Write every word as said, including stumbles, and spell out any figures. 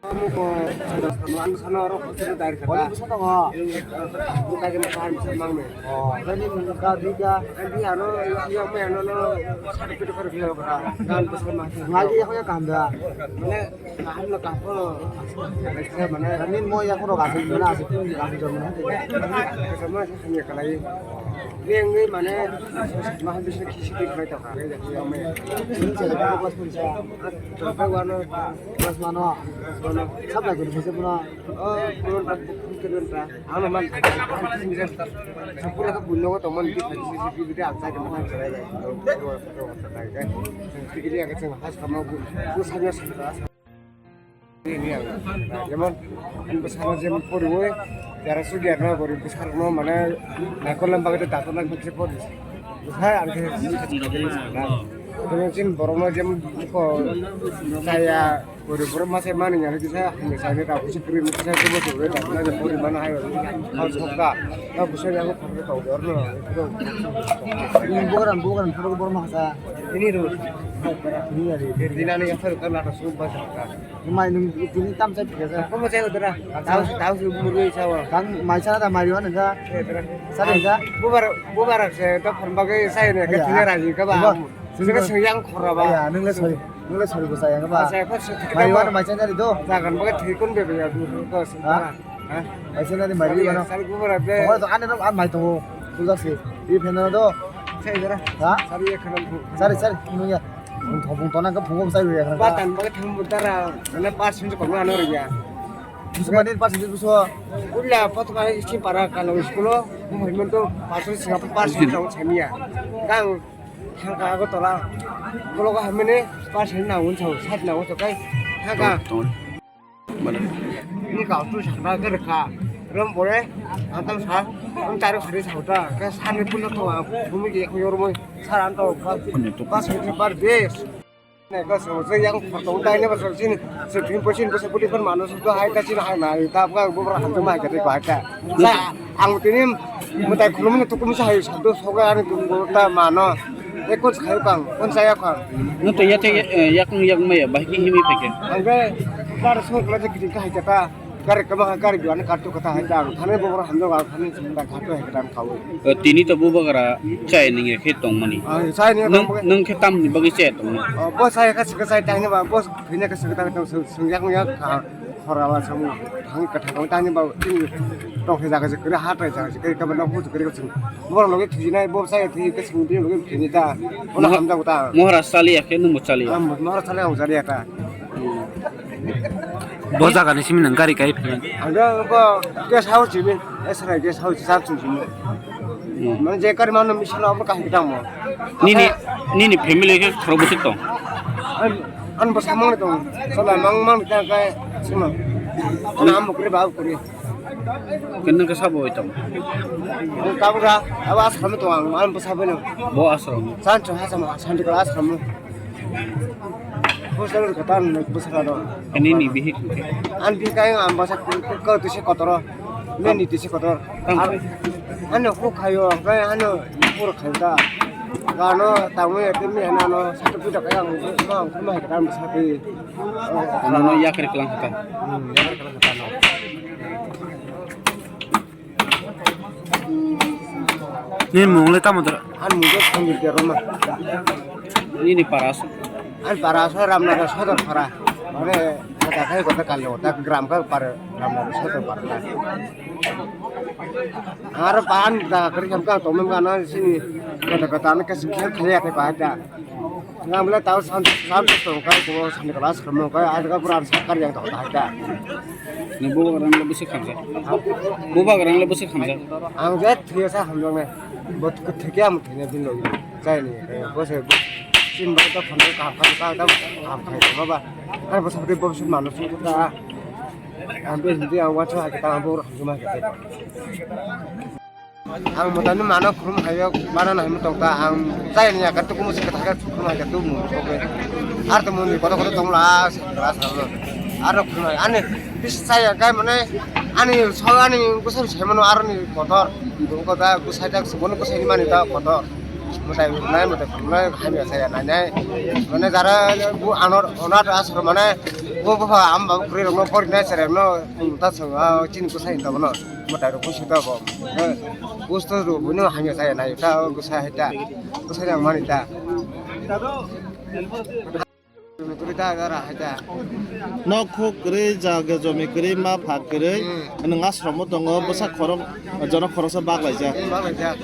Muko, ano sano oro hospital dair kata. Wali bwsa tongo? Buka je masa masa mangme. Oh, tadi muka bika. Tadi ano, yang me ano no satu pintu kor bilang kata. Dan bwsa masa. Ngai ya, ya kanda. Mane, kaham no kaham no. Mane, ani mo ya koro kasi mana asi, kasi jom na. Sama sini kalai. Ini yang ini mane, mahal bisa kisi kisi kalai tak. Yang me. Ini saya dapat pas pun saya. Chwng khe wano. Bas mano. Sab lai kunu kisa puno. Oh, puno ta, puno ta. Ano man. Sapura ka puno ko tomon di pagi sisi di di ang sai kena kan sai lai. Ini agak sing khas kamu bu, bu sanya sih. Ini yang, jemon, ini besar jemon pori woi. Jara sugi arna gori besar no mana. Nakol lembang itu dato lagi pori. Hai, ang khe sini khachi khachi na. Kene chin borok no jem ko saya gori borok ma sai mani ya kisa hini sai ne ta kusi kri ni kisa ko bo to da na je bori mana hai. Hal sokka. Na kusi ya ko khokre to dor no. Ini bukan, bukan, bukan borok ma sa. Ini ro. Ini ya di. Dinani ya khar kan na su ba sa. Mai nung tini tam sai phika sa. Komo sai udara. Tau tau su murui sawa. Kang mai sana da mari wana sa. Sa de sa. Bubar bubar se to phon bagai sai ne ke tine raji ka ba. Sini sing yang khora ba. Ya nung le sori. Nung le sori ko sai yang ba. Sai ko su. Mai wana mai sana di do. Jagan bagai thikun be ya du ko. Ha? Mai sana di mari wana. Sai bubar be. Ko to ane no an mai to. Tulasi. I phena do. Sai udara. Ha? Sai ya khana. Sai sai nung ya. Bung thong bung tona khe phungo bwsai rwya kha. Ba tan ba thang bu tara, mane percent ko ma no rwya. Bwswk mani percent bwswk. Ulla pot ba si para kalo school o, bung himon to percent singa percent rong chamiya. Kang thang ka go tola. Bolo ko hamene percent na un chau, sat na un chau kai. Thang ka. Ni kau tu sakna ke reka. Rom bore, antam sa, um tarik hari sa uta, ke sani pun to, bumi ke yormo, sar anto, pas ini bar des. Ne, ke so yang foto uta ini pas sini, sedih pun sini, bisa putih pun manusia tu hai ta sini hai mari, ta apa, bubur hantu mai kata kau hai ta. Sa, ang tini, mutai kulum ni tukum sa hai satu soga ani tukum ta mano. Ekos khayo kang, pon saya kang. No to yate, eh, yakung yakung maya, bahiki himi peke. Angke, dar so kula je kiting kahai kata, gari kama gari duan kartu kata hai ta, thane bobor hamdo ga thane sumda kartu hai kata khawo. Eh, tini to bubagra chai ninge khe tongmani. Ah, chai ninge tongmani. Nung khe tamni bagwi chai tongmani. Oh, bo chai ka sika chai tangni ba, bo thine ka sika tang sung yakung yak ka. Khorala samung thang kathang tangni ba tong khe jaga se kre ha tai jaga se kre ka ba nang hu kre ka sung. Bor loge thujinai bo sai thi ka sung di loge thini ta. Ona hamjak ta. Mohra sali ya khe nung bo sali ya. Am mohra sali au jari ta. Bo jaga ni simi nang gari kai phi. Ang bo guest house jibi, esra guest house sa chu jibi. Hmm. Mane je kar mano mission abo kaham kita mo. Nini, nini family ke khoro bwswk tong? An, an bo samang tong. Sala mang mang ta kai sima. Ana am kuri ba kuri. Kenna ke sabo tong. Kabra, aba asram tong ang, an bo sabo no. Bo asram. San chu ha sama, san chu asram. Bosal katan bosal do. Ini ni bihik. An bihik ang basa ko tu se kotoro. Ne ni tu se kotor. Ano ko khayo, kaya ano pur khanta. Gano tamu ya tumi ano satu pita kaya ang ma ang ma katan basa pi. Ano no yakri kelang katan. Hmm, yakri kelang katan. Nini mung le tamo tora? Ani mung le Sanjit Debbarma. Nini para aswk? Ani para aswk Ramnagar Sodor para. Mane kata khai kota kalyo ta gram ka para Ramnagar Sodor para. Aro pan ta kari kam ka tomem ka na sini kota kota na kasi khe khe ya khe pa ta. Ngamle tau san san tong kai ko san kala san mo kai adga puran sakar yang tong kai ta. Ni bubagrang le bwswk khamjak. Bubagrang le bwswk khamjak. Ang je thwiya sa hamjak ne. Bo thwiya mo thwine bin lo. Chai ni. Bo se sin ba ta phone ka ka ka ta ham khai ko ba. Ai bo sa bo se manu su ta. Ang be hindi ang wa cha ka ta bo hamjak ma ka. Ang motani mano khulum hayo, bana nai motong ta ang chai ni yakar tukumu se kata khulum hayo tu mu soke. Ar to muni koto koto tong la se la sa lo. Ar khulum ani bis chai ya kai mane ani so ani kusam se mano ar ni kotor. Ko ta kusai ta se mano kusai ni mani ta kotor. Mwtai rwnai, mwtai phunuknai, hamya saya nainai. Mane jara bu anor, onar asor mane, bu bupha am babu kwrwi rokno porinai cherai rokno, ta chwng, ah, chini bwsai hinwi tongo no. Mwtai rok busi ta bo. Eh, busto rw buino hamya saya nai, ta bwsai hai ta. Bwsai nang mani ta. Kwrwi ta jara hai ta. Nok khuk kwrwi, jaga jomi kwrwi, ma pha kwrwi, Hmm. nwng asromo tongo, bwsa khorok, jono khoroksa bak laijak. Hmm, bak laijak.